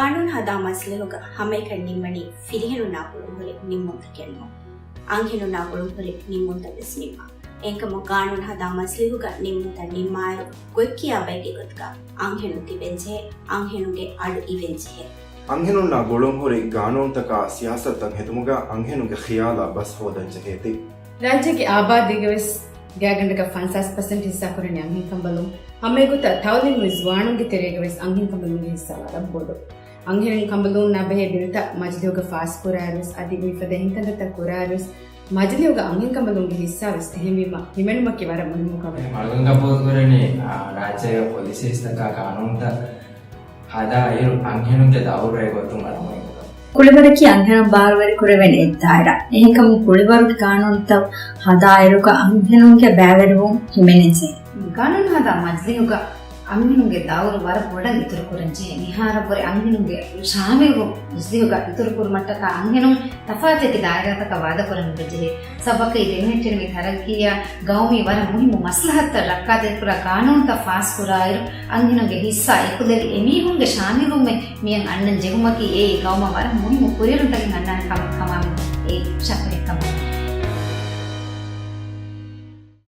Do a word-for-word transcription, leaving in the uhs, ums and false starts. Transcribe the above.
ގާނޫނު ހަދާ މަޖިލީހުގަ ހަމައެކަނި ނިންމަނީ ފިރިހެނުންނާ ގުޅުންހުރި ނިންމުންތަކެއް ނޫން. އަންހެނުންނާ ގުޅުންހުރި ނިންމުންތައް ވެސް ނިންމާ. އެހެންކަމުން ގާނޫނު ހަދާ މަޖިލީހުގަ ނިންމުންތައް ނިންމާއިރު، ގޮތްކިޔާ ބައެއްގެ ގޮތުގަ އަންހެނުން ތިބެންޖެހޭ، އަންހެނުންގެ އަޑު އިވެންޖެހޭ. އަންހެނުންނާ ގުޅުންހުރި ގާނޫނުތަކާ ސިޔާސަތުތައް ހެދުމުގަ އަންހެނުންގެ ޚިޔާލާ ބަސް ހޯދަންޖެހޭތީ. ރާއްޖޭގެ އާބާދީގަވެސް ގާތްގަނޑަކަށް ފަންސާސް ޕަސެންޓް ހިއްސާކުރަނީ އަންހެންކަނބަލުން. ހަމައެގޮތަށް ތައުލީމުވި ޒުވާނުންގެ ތެރޭގަވެސް އަންހެންކަނބަލުންގެ ހިއްސާ ވަރަށް ބޮޑު. އަންހެންކަނބަލުންނާ ބެހޭ ބިލްތައް މަޖިލީހުގަ ފާސްކުރާއިރުވެސް އަދި މިފަދަ އެހެން ކަންތައްތައް ކުރާއިރުވެސް މަޖިލީހުގަ އަންހެންކަނބަލުންގެ ހިއްސާވެސް އެހެންވީމަ ހިމެނުމަކީ ވަރަށް މުހިއްމު ކަމެއް. މަގުން ގަބޫލުކުރަނީ، އާ، ރާއްޖޭގެ ޕޮލިސީސްތަކާ ގާނޫނުތައް ހަދާ އިރު އަންހެނުންގެ ދައުރުގެ ގޮތުން ވަރަށް މުހިއްމު ކަމެއް. ކުޅިވަރަކީ އަންހެނުން ބާރުވެރިކުރެވޭނެ އެއް ދާއިރާ. އެހެންކަމުން ކުޅިވަރުގެ ގާނޫނުތައް ހަދާއިރުގަ އަންހެނުންގެ ބައިވެރިވުން ހިމެނެންޖެހޭ. ގާނޫނު ހަދާ މަޖިލީހުގަ އަންހެނުންގެ ދައުރު ވަރަށް ބޮޑަށް އިތުރުކުރަންޖެހޭ. މިހާރަށްވުރެ އަންހެނުންގެ ޝާމިލްވުން މަޖިލީހުގަ އިތުރުކުރުމަށްޓަކާ އަންހެނުން ތަފާތު އެކި ދާއިރާތަކަށް ވާދަކުރަން ވެއްޖެހޭ. ސަބަބަކީ ދެމިހެއްޓެނިވި ތަރައްގީއާ ގައުމީ ވަރަށް މުހިއްމު މަސްލަހަތުތައް ރައްކާތެރިކުރާ ގާނޫނުތައް ފާސްކުރާއިރު، އަންހެނުންގެ ހިއްސާ އެކުލެވި އެމީހުންގެ ޝާމިލްވުމެއް މިއަށް އަންނަން ޖެހުމަކީ އެއީ ގައުމަށް ވަރަށް މުހިއްމު ކުރިއެރުންތަކެއް އަންނާނެ ކަމެއް ކަމާމެދު އެއީ ޝައްކުހެއްކަމެއް.